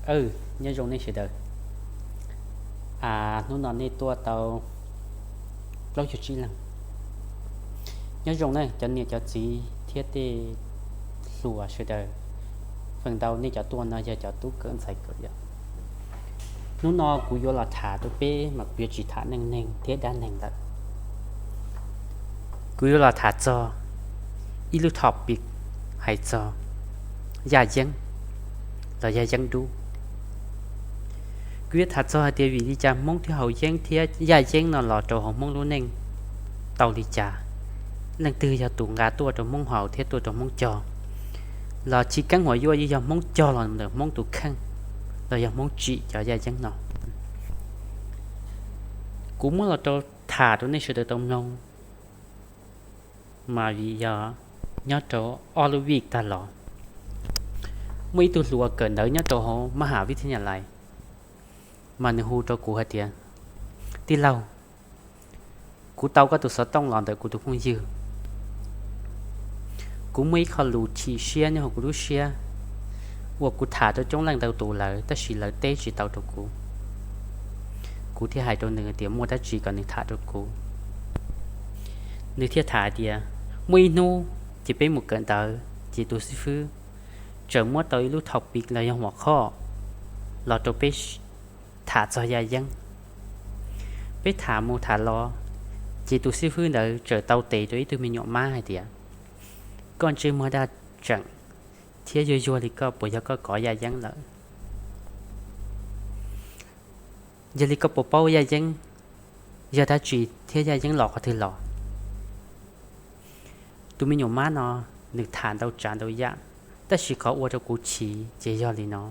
Aw, nyob zoo nej sawv daws. Hnub no nej tuaj tau plaub caug tsib leeg. Nyob zoo nej cov niam cov txiv thiab tej hluas sawv daws. Feem ntau nej cov tuaj no yog cov tub kawm ntxhais kawm yom. Hnub no kuv yuav los tham rau peb mas kuv yuav tsis tham neej neeg thiab dab neeg lawm. Kuv yuav los tham txog ib lub topic hais txog yaj yeeb los yog yeeb dub. Kuv yuav tham txog hais tias vim li cas Hmoob thiaj haus yeeb thiab yaj yeeb no los rau hauv Hmoob lub neej tau li cas. Leej twg yog tus nqa tuaj rau Hmoob haus thiab tuaj rau Hmoob cog, los chiv keeb huam yuaj yeej yog Hmoob cog los ntawm Hmoob tus kheej, los yog Hmoob tsim cov yaj yeeb no. Kuv muab los rau tham rau nej sawv daws tau mloog, mas vim yog nyob rau ob lub vij tag los, muaj ib tug hluas kawm ntawv nyob rau hauv maj has vij thaj nyas lais, mas nws hu rau kuv hais tias, tij laug, kuv tau koj tus xov tooj los ntawm kuv tus phooj ywg. Kuv muaj ib qho lus chim siab nyob hauv kuv lub siab uas kuv tham rau coob leej ntau tus lawm tab sis lawv teb tsis tau rau kuv. Kuv thiaj hais rau nws tias muaj dab tsi kom nws tham rau kuv. Nws thiaj tham tias muaj ib hnub ces peb mus kawm ntawv ces tus xib fwb txawm muab tau ib lub topic los yog huam qhoj los rau peb tham txog yaj yeeb. Peb tham mus tham los, ces tus xib fwb ntawd txawm tau tes rau ib tug me nyuam mab hais tias, koj ntsej muag daj tseem thiab yuag yuag li koj puas yog koj kov yaj yeeb lawm? Yog li koj puas paub yaj yeeb yog dab tsi thiab yaj yeeb los qhov twg los? Tus me nyuam mab no nws tham ntau tsav ntau yam, tab sis qhov ua rau kuv chim ces yog li no.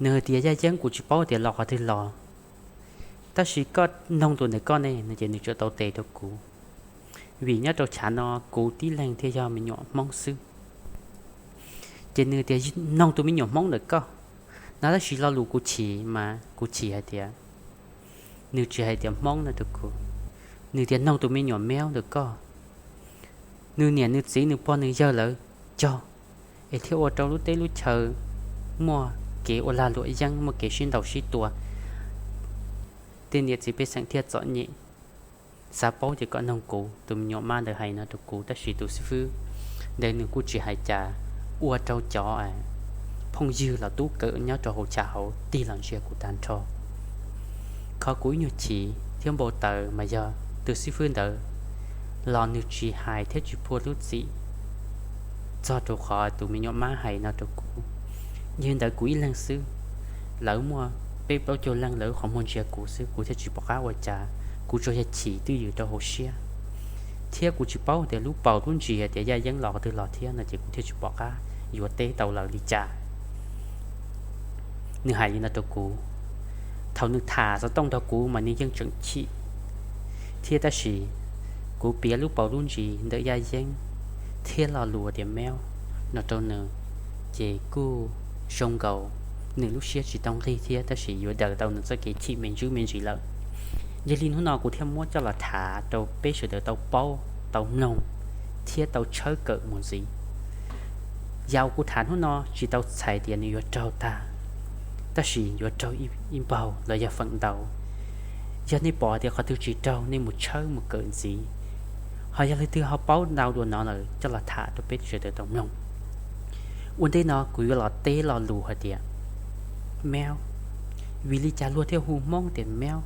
Nws hais tias yaj yeeb kuv tsis paub tias los qhov twg los, tab sis koj noog tus ntawm koj ne no ces nws txawm tau tes rau kuv. Vim nyob rau chav no kuv tib leeg thiaj yog me nyuam Hmoob xwb. Ces nws tias noog tus me nyuam Hmoob ntawm koj no, tab sis lo lus kuv chim mas kuv chim hais tias nws tsis hais tias Hmoob no rau kuv, nws tias noog tus me nyuam Meob ntawm koj. Nws niam nws txiv nws pog nws yawg lawv cog, es thiaj ua rau lub teb lub chaw muaj kev ua lag luam yeeb, muaj kev sib ntaus sib tua, tej niam txiv pej xeem thiaj txom nyem. Xav paub ces kom noog kuv. Tus me nyuam mab ntawd hais no rau kuv, tab sis tus xib fwb ntawd nws kuj tsis hais cas, ua rau cov phooj ywg los tub kawm nyob rau hauv chav hauv tig los ntsia kuv tag nrho. Qhov kuv ib nyuag chim thiab npau taws mas yog tus xib fwb ntawd los nws tsis hais thiab tsis phua lub txim txog rau qhov tus me nyuam mab hais no rau kuv. Yog li ntawd kuv ib leeg xwb, lawv muaj peb plaub caug leej lawv qhov muag ntsia kuv xwb, kuv thiaj tsis pom qab ua cas, kuv tsuas yog chim twj ywm rau hauv siab. Thiab kuv tsis paub tias lub paus lub ntsis tias yaj yeeb los qhov twg los thiab no ces kuv thiaj tsis pom qab yuav teb tau lawv li cas. Nws hais li no rau kuv, thaum nws tham xov tooj nrog kuv mas nws yeej tseem chim thiab, tab sis kuv piav lub paus lub ntsis ntawm yaj yeeb thiab lo lus tias Meob no rau nws, ces kuj zoo nkaus nws lub siab tsis tau nqig thiab, tab sis yuav daws tau nws txoj kev chim me ntsis me ntsis lawm. Yog li hnub no kuv thiaj muab coj los tham rau peb sawv daws tau paub tau mloog thiab tau tshawb kawm mus ntxiv. Yam uas kuv tham hnub no tsis tau txhais tias nws yuav raug tag, tab sis yuav raug ib npaug los yog feem ntau. Yog nej pom tias qhov twg tsis raug nej mus tshawb mus kawm ntxiv, ho yog leej twg ho paub ntau dua no lawm coj los tham rau peb sawv daws tau mloog. Ua ntej no kuv yuav los teb lo lus hais tias Meob, vim li cas luag thiaj hu Hmoob tias Meob?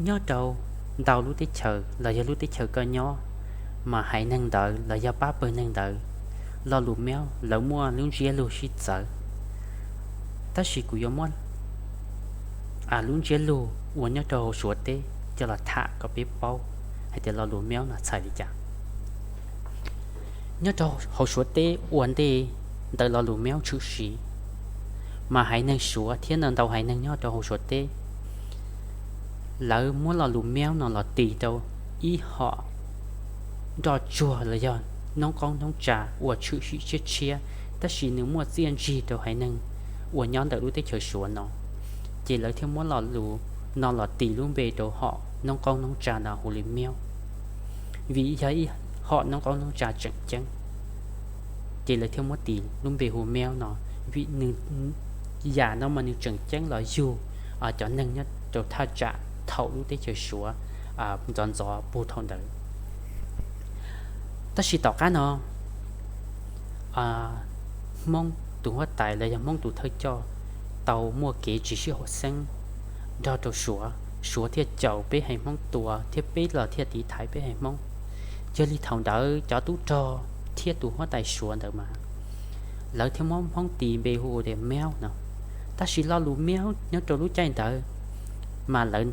Nyob rau ntau lub teb chaws los yog lub teb chaws koj nyob, mas haiv neeg ntawd los yog pab pawg neeg ntawd, lo lus Meob lawv muaj lub ntsiab lus sib txawv. Tab sis kuv yuav muab lub ntsiab lus uas nyob rau hauv Suav teb coj los tham kom peb paub hais tias lo lus Meob no txhais li cas. Nyob rau hauv Suav teb ua ntej ntawm lo lus Meob tshwm sim, mas haiv neeg Suav thiab ntau ntau haiv neeg nyob rau hauv Suav teb, lawv muab lo lus Meob no los tis rau ib hom nroj tsuag los yog noob qoob noob tsa uas tshwm sim tshiab tshiab, tab sis nws muaj txiaj ntsig rau haiv neeg uas nyob ntawm lub teb chaws Suav no, ces lawv thiaj muab lo lus no los tis lub npe rau hom noob qoob noob tsa no hu li Meob, vim yog ib hom noob qoob noob tsa tseem ceeb. ces lawv thiaj muab tis lub npe hu Meob no. Vim nws, yam no mas nws tseem ceeb los yug cov neeg nyob rau thaj tsam thaum lub teb chaws Suav ntxov ntxov puag thaum ntawd. Tab sis tom qab no Hmoob tus huab tais los yog Hmoob tus thawj coj tau muaj kev tsis sib haum xeeb nrog rau Suav, Suav thiaj caum peb haiv Hmoob tua thiab peb los thiaj tiv thaiv peb haiv Hmoob. Yog li thaum ntawd cov tub rog thiab tus huab tais Suav ntawd mas lawv thiaj muab Hmoob tis npe hu tias Meob no. Tab sis lo lus Meob nyob rau lub caij ntawd mas lawv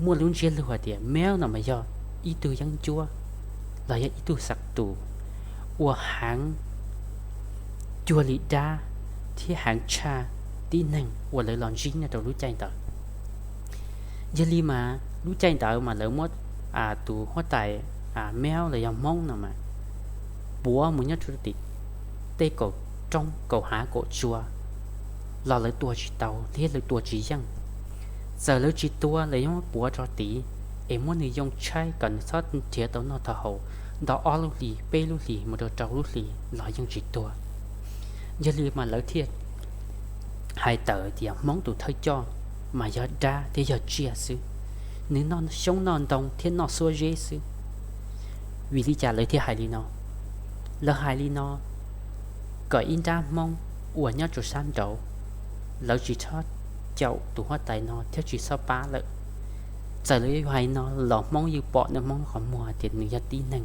muaj lub ntsiab lus hais tias Meob no mas yog ib tug yeeb ncuab los yog ib tug xab tus uas heev cuag li dab thiab heev tshaj tib neeg uas lawv los ntsib nyob rau lub caij ntawd. Yog li mas lub caij ntawd mas lawv muab tus huab tais Meob los yog Hmoob no mas puav mus nyob rau tim tej kaum roob kaum hav kaum tsua los lawv tua tsis tau thiab lawv tua tsis yeej. Txawm lawv tsis tua, lawv yeej muab puav rau tid es muab nws yoo tshaib kom nws txhob nrhiav tau noj tau haus ntau ob lub hlis, peb lub hlis mus rau rau lub hlis los yeej tsis tuag. Yog li mas lawv thiaj hais tawm tias Hmoob tus thawj coj mas yog dab thiab yog tsiaj xwb, nws noj xyoob noj ntoo thiab noj xuab zeb xwb. Vim li cas lawv thiaj hais li no? Lawv hais li no kom ib nrab Hmoob uas nyob rau sab nraud lawv tsis txhob caum tus huab tais no thiab tsis txhob pab lawm. Txawm lawv yuav hais no los Hmoob yeej pom nws Hmoob qhov muag tias nws yog tib neeg,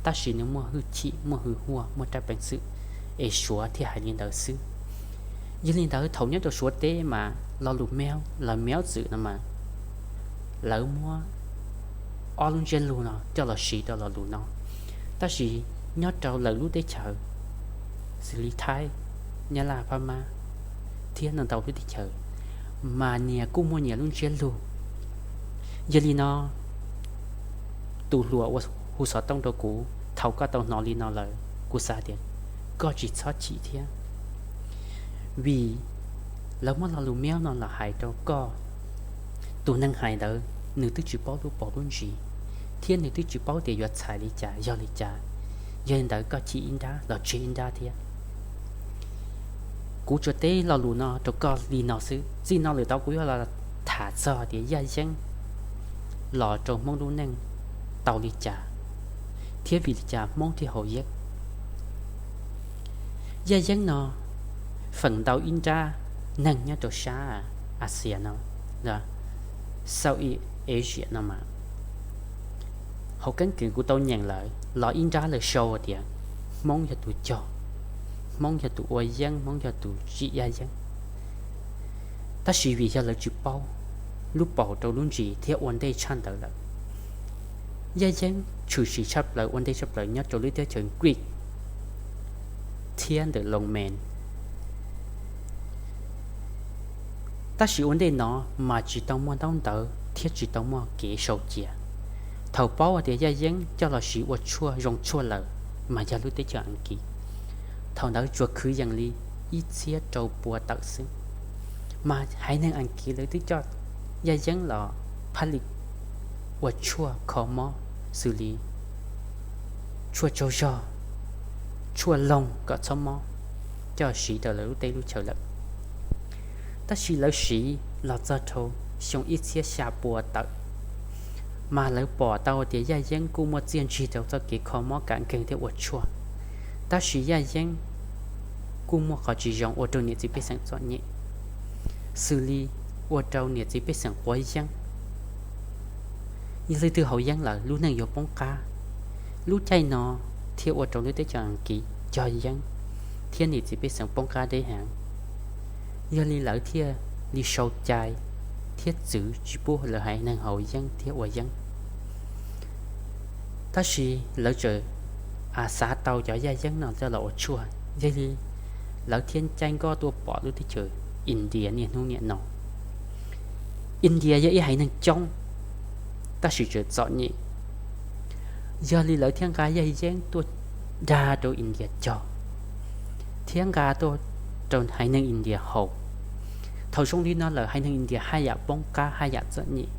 tab sis nws muaj hwj chim, muaj hwj huam, muaj rab peev xwm, es Suav thiaj hais li ntawd xwb. Yog li ntawd thaum nyob rau Suav teb mas lo lus Meob los Meob txwm no mas lawv muab ob lub ntsiab lus no coj los siv rau lo lus no. Tab sis nyob rau lawv lub teb chaws xws li Thaib, Nyab Laj, Phab Mab thiab ntau ntau lub teb chaws mas nyias kuj muaj nyias lub ntsiab lus. Yog li no tus hluas uas hu xov tooj rau kuv, thaum koj tau hnov li no lawm kuv xav tias koj tsis txhob chim thiab, vim lawv muab lo lus Meob no los hais rau koj. Tus neeg hais ntawd nws twb tsis paub lub paus lub ntsis thiab nws twb tsis paub tias yuav txhais li cas yog li cas. Yog li ntawd koj chim ib nrab los tseg ib nrab thiab. Kuv tsuas teb lo lus no rau koj li no xwb, txij no lawm tod kuv yuav los tham txog tias Yaj Yeeb los rau Hmoob lub neej tau li cas thiab vim li cas Hmoob thiaj haus yeeb. Yaj Yeeb no feem ntau ib nrab neeg nyob rau sab Asia no, Southeast Asia no mas hauv keeb kwm kuv tau nyeem lawm los ib nrab lawv sau tias Hmoob yog tus cog, Hmoob yog tus ua yeeb, Hmoob yog tus tsim Yaj Yeeb. Tab sis vim yog lawv tsis paub lub paus rau lub ntsis thiab ua ntej tshaj ntawd lawm, Yaj Yeeb tshwm sim tshaj plaws ua ntej tshaj plaws nyob rau lub teb chaws Greek thiab ntawm Loos Mes. Tab sis ua ntej no mas tsis tau muaj ntaub ntawv thiab tsis tau muaj kev sau cia. Thaum paub hais tias Yaj Yeeb coj los siv ua tshuaj zoo tshuaj lawm mas yog lub teb chaws Askiv. Thaum ntawd tsuas kwv yees li ib txhiab rau pua tawm xwb, mas haiv neeg Askiv lawv twb coj Yaj Yeeb los phab li ua tshuaj kho mob xws li tshuaj tsaug zog, tshuaj loog kom txhob mob, coj siv rau lawv lub teb lub chaws lawm. Tab sis lawv siv los txog rau xyoo ib txhiab xya pua tawm, mas lawv pom tau tias Yaj Yeeb kuj muaj txiaj ntsig rau txoj kev kho mob kam nkeeg thiab ua tshuaj. Tab sis Yaj Yeeb kuj muaj qhov tsis zoo ua rau niam txiv pej xeem txom nyem, xws li ua rau niam txiv pej xeem quav yeeb. Yog leej twg haus yeeb lawm lub neej yuav poob qab. Lub caij no thiaj ua rau lub teb chaws Askiv cog yeeb thiab niam txiv pej xeem poob qab deb heev. Yog li lawv thiaj li sau cai thiab txwv tsis pub lawv haiv neeg haus yeeb thiab ua yeeb. Tab sis lawv tseem xav tau cov yaj yeeb no coj los ua tshuaj, yog li lawv thiaj caij nkoj tuaj pom lub teb chaws India niaj hnub niam no. India yog ib haiv neeg coob, tab sis tseem txom nyem. Yog li lawv thiaj nqa yaj yeeb tuaj dag rau India cog, thiab nqa tuaj rau haiv neeg India haus. Thaum zoo li no lawm haiv neeg India haj yam poob qab haj yam txom nyem,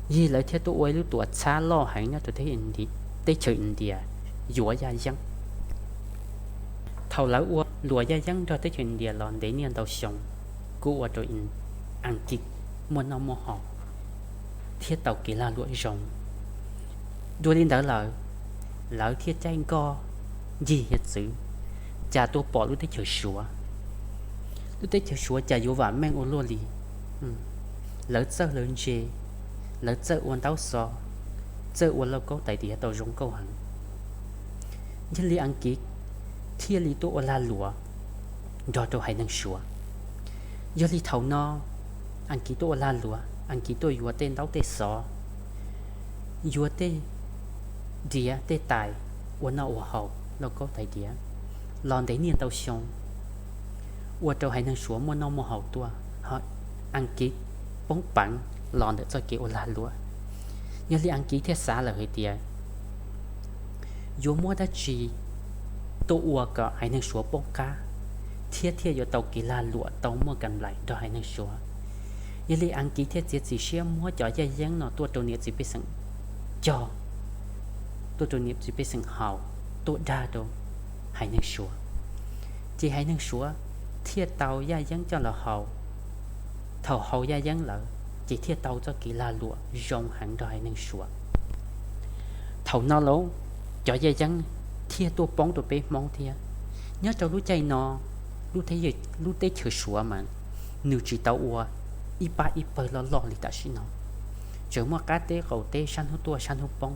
yog li lawv thiaj tuaj ua ib lub tuam txhab loj heev nyob rau teb chaws India yuav yaj yeeb. Thaum lawv ua luam yaj yeeb nrog teb chaws India los ntev niaj ntau xyoo, kuj ua rau Askiv muaj noj muaj haus thiab tau kev lag luam zoo. Dua li ntawd lawm, lawv thiaj caij nkoj ncig hiav txwv, cas tuaj pom lub teb chaws Suav. Lub teb chaws Suav cas yuav vam meej ua luaj li. Lawv txawj lawv ntse, lawv txawj ua ntaub xov, txawj ua lauj kaub tais diav tau zoo nkauj heev. Yog li Askiv thiaj li tuaj ua lag luam nrog rau haiv neeg Suav. Yog li thaum no, Askiv tuaj ua lag luam, Askiv tuaj yuav tej ntaub tej xov, yuav tej diav tej tais ua noj ua haus lauj kaub tais diav los ntev niaj ntau xyoo, ua rau haiv neeg Suav muaj noj muaj haus tuaj, Askiv poob peev los ntawm txoj kev ua lag luam. Yog li Askiv thiaj xav lawm hais tias yuav muab dab tsi tuaj ua kom haiv neeg Suav poob qab, thiab thiaj yuav tau kev lag luam tau muaj kam nplaim nrog haiv neeg Suav. Yog li Askiv thiaj txiav txim siab muab cov yaj yeeb no tuaj rau niam txiv pej xeem cog, tuaj rau niam txiv pej xeem haus, tuaj dag rau haiv neeg Suav. Ces haiv neeg Suav thiaj tau yaj yeeb coj los haus. Thaum haus yaj yeeb lawm ces thiaj tau txoj kev lag luam zoo heev nrog haiv neeg Suav. Thaum no lauj, cov yaj yeeb thiaj tuaj poob rau peb Hmoob thiab. Nyob rau lub caij no, lub teb chaws Suav mas nws tsis tau ua ib pab ib pawg loj loj li tam sim no, tseem muaj qab teb qaum teb sab hnub tuaj sab hnub poob.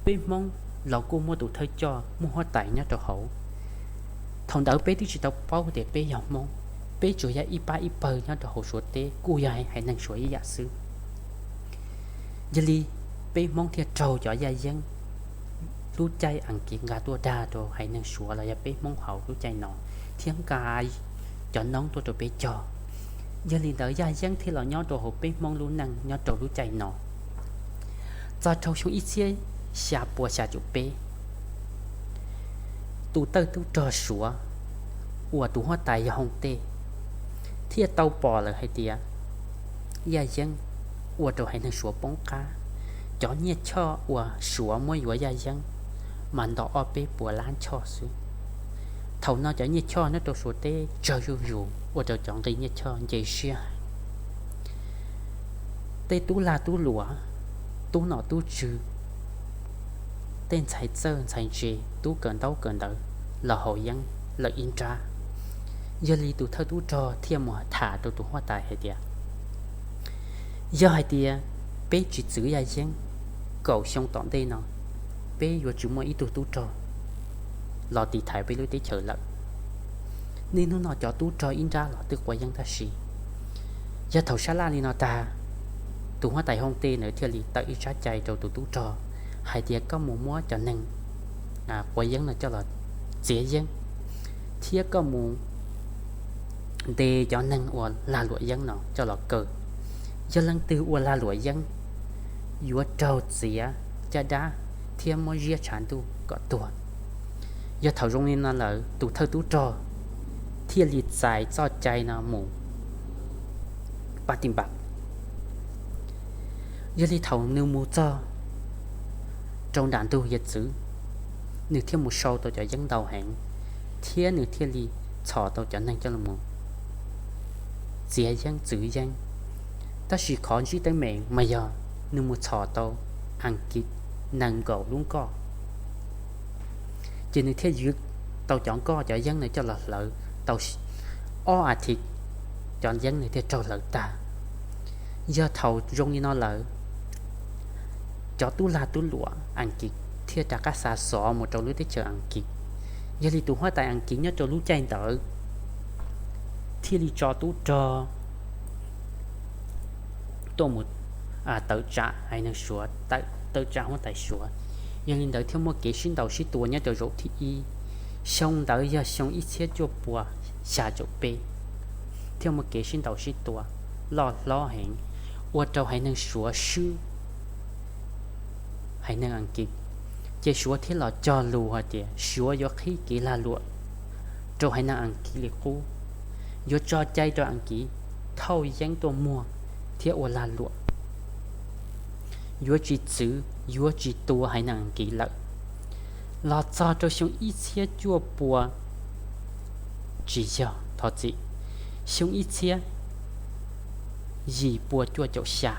Peb Hmoob los kuj muaj tus thawj coj muaj huab tais nyob rau hauv. Thaum ntawd peb twb tsis tau paub tias peb yog Hmoob, peb tsuas yog ib pab ib pawg nyob rau hauv Suav teb kuj yog haiv neeg Suav ib yam xwb. Yog li peb Hmoob thiaj raug cov yaj yeeb lub caij Askiv nqa tuaj dag rau haiv neeg Suav los yog peb Hmoob haus lub caij no, thiab nqa cov noob tuaj rau peb cog. Yog li ntawd yaj yeeb thiaj los nyob rau hauv peb Hmoob lub neej nyob rau lub caij no. Txog rau xyoo ib txhiab xya pua xya caum peb, tus thawj tub rog Suav uas tus huab tais yog Hoo Tej thiaj tau pom lawm hais tias yaj yeeb ua rau haiv neeg Suav poob qab. Cov nyiaj choj uas Suav muab yuav yaj yeeb mas nto ob peb puas lab choj xwb. Thaum no cov nyiaj choj nyob rau Suav teb tsawg zuj zus ua rau cov nqi nyiaj choj nce siab. Tej tub lag tub luam, tub nom tub tswv, tej ntxhais txawj ntxhais ntse, tub kawm ntaub kawm ntawv los haus yeeb lawm ib nrab. Yog li tus thawj tub rog thiaj mus tham rau tus huab tais hais tias, yog hais tias peb tsis txwv yaj yeeb, kaum xyoo tom ntej no peb yuav tsis muaj ib tug tub rog los tiv thaiv peb lub teb chaws lawm. Niaj hnub no cov tub rog ib nrab los twb quav yeeb tab sis. Yog thaum sab laj li no tag, tus huab tais Hoo Tej ntawd thiaj li tawm ib tsab cai rau tus tub rog hais tias koj mus muab cov neeg quav yeeb no coj los txiav yeeb, thiab koj mus ntes cov neeg uas lag luam yeeb no coj los kaw. Yog leej twg ua lag luam yeeb, yuav raug txiav caj dab thiab muab ziab tshav ntuj kom tuag. Yog thaum zoo li no lawm, tus thawj tub rog thiaj li txais txoj cai no mus pab tim npam. Yog li thaum nws mus txog rau nram ntug hiav txwv, nws thiaj mus sau tau cov yeeb ntau heev, thiab nws thiaj li txhom tau cov neeg coj los txiav yeeb txwv yeeb. Tab sis qhov ntsib teeb meem mas yog nws mus txhom tau Askiv nees nkaum lub nkoj, ces nws thiaj yuav tau cov nkoj cov yeeb no coj los hlawv tau ob as thiv, cov yeeb nws thiaj raug hlawv tag. Yog thaum zoo li no lawm, cov tub lag tub luam Askiv thiaj rov qab xa xov mus rau lub teb chaws Askiv. Yog li tus huab tais Askiv nyob rau lub caij ntawd thiaj li tso tub rog tuaj mus tawm tsam haiv neeg Suav, tawm tsam huab tais Suav. Yog li ntawd thiaj muaj kev sib ntaus sib tua nyob rau zaum thib ib. Xyoo ntawd yog xyoo ib txhiab cuaj pua xya caum peb, thiaj muaj kev sib ntaus sib tua loj hlob heev, ua rau haiv neeg Suav swb haiv neeg Askiv. Ces Suav thiaj los cog lus hais tias Suav yuav qhib kev lag luam rau haiv neeg Askiv li qub, yuav tso cai rau Askiv thauj yeeb tuaj muag thiab ua lag luam, yuav tsis txwv yuav tsis tua haiv neeg Askiv lawm. Los txog rau xyoo ib txhiab cuaj pua tsis yog, thov txim, xyoo ib txhiab yim pua cuaj caum xya,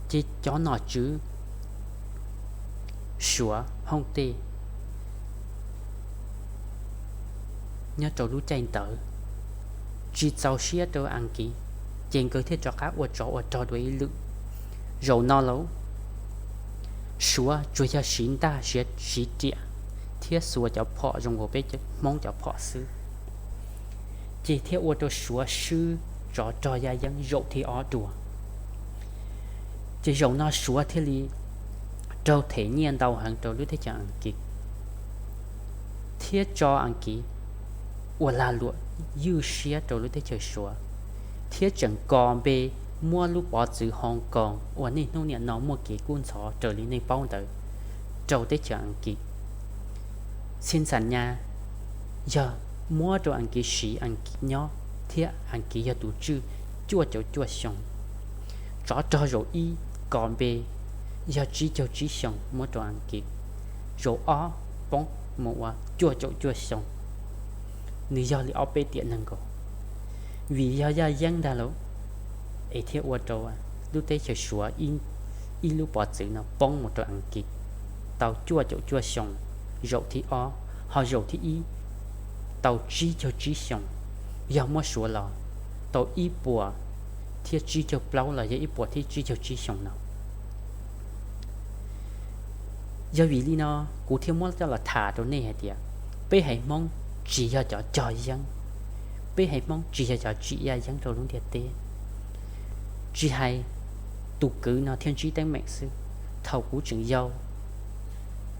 ces cov nom tswv Suav hoob tej nyob rau lub caij ntawd tsis txaus siab rau Askiv, ces nkawd thiaj rov qab ua tsov ua rog dua ib lwm. Zaum no lauj, Suav tsuas yog siv ntaj siv riam thiab xuas cov phom zoo ua peb Hmoob cov phom xwb, ces thiaj ua rau Suav swb tsov rog yaj yeeb zaum thib ob dua. Ces zaum no Suav thiaj li raug them nyiaj ntau heev rau lub teb chaws Askiv, thiab tso Askiv ua lag luam ywj siab rau lub teb chaws Suav, thiab tseem kos npe muab lub pov txwv Hong Kong uas niaj hnub niam no muaj kev kub ntxhov raws li nej paub ntawd rau teb chaws Askiv. Xi ntxas nyas yog muab rau Askiv siv, Askiv nyob thiab Askiv yog tus tswj cuaj caum cuaj xyoo. Tsov rog zaum ib kos npe yog tsib caug tsib xyoo muab rau Askiv, zaum ob poob mus ua cuaj caum cuaj xyoo. Nws yog li ob peb tiam nees nkaus, vim yog yaj yeeb ntag lauj, es thiaj ua rau lub teb chaws Suav ib lub pov txwv no poob mus rau Askiv tau cuaj caum cuaj xyoo zaum thib ob, ho zaum thib ib tau tsib caug tsib xyoo. Yog muab suav los tau ib puas thiab tsib caug plaub los yog ib puas thiab tsib caug tsib xyoo no. Yog vim li no kuv thiaj muab coj los tham rau nej hais tias peb haiv Hmoob tsis yog cov cog yeeb, peb haiv Hmoob tsis yog cov tsim yaj yeeb rau lub ntiaj teb. Tsis hais tus kwv no thiaj ntsib teeb meem xwb, thaum kuv tseem yau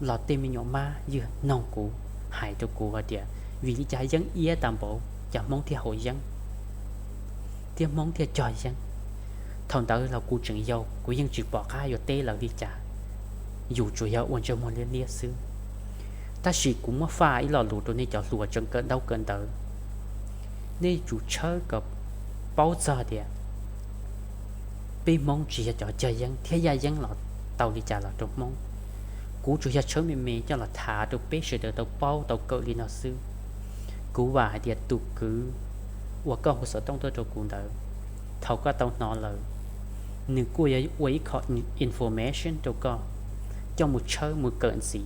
los tej me nyuam mab ywg noog kuv, hais rau kuv hais tias vim li cas yeeb iab tag npaum cas Hmoob thiaj haus yeeb thiab Hmoob thiaj cog yeeb. Thaum ntawd los kuv tseem yau, kuv yeej tsis pom qab yuav teb lawv li cas, yus tsuas yog ua ntsej muag liab liab xwb. Tab sis kuv muab faj ib lo lus rau nej cov hluas tseem kawm ntaub kawm ntawv, nej tsum tshawb kom paub txog tias peb Hmoob tsis yog cov cog yeeb thiab yaj yeeb los tau li cas los rau Hmoob. Kuv tsuas yog tshawb me me coj los tham rau peb sawv daws tau paub tau kawm li no xwb. Kuv vam hais tias tus kwv uas koj hu xov tooj tuaj rau kuv ntawd, thaum koj tau hnov lawm, nws kuj yuav ua ib qho information rau koj, coj mus tshawb mus kawm ntxiv,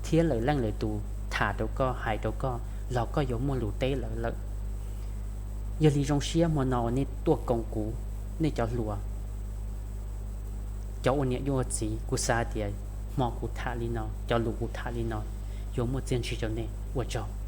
thiab lwm leej lwm tus tham rau koj hais rau koj los koj yuav muaj lus teb lawv lawm. Yog li zoo siab hmo no uas nej tuaj koom kuv, nej cov hluas, cov ua niam ua txiv, kuv xav tias hmo kuv tham li no, cov lus kuv tham li no yuav muaj txiaj ntsig rau nej. Ua tsaug.